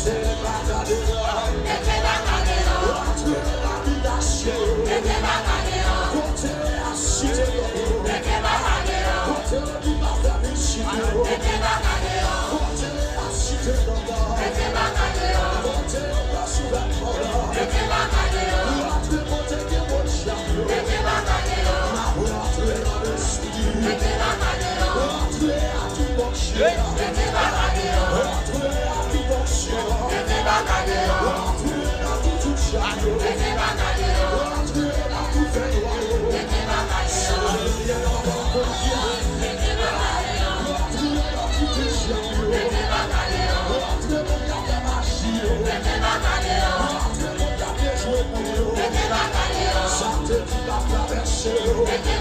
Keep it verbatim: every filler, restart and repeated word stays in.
Mete baka deyò. Mete baka deyò. Rantre nan abitasyon yo. Mete baka deyò. Kote yo asite yo. Mete baka deyò. Kote yo ki pa fè vizit yo. Mete baka deyò. Kote yo asite yo. Mete baka deyò. Kote yo pran souvètman yo. Mete baka deyò. Rantre kote gen bon djab yo. Mete baka deyò. N ap rantre nan lespri. Mete baka deyò. Rantre ak tout bon djab. Mete baka deyò. Rantre ak tout bon djab. Mete baka deyò. Rantre nan tout, tout djab yo. Mete baka deyò. Rantre nan tout fènwa yo. Mete baka deyò. Sa yo ye nan bon Bondye. Mete baka deyò. Rantre nan tout djab yo. Mete baka deyò. Rantre moun k ap fè maji yo. Mete baka deyò. Rantre moun k ap dejwe moun yo. Mete baka deyò. Sa te ki pa travèse yo. Mete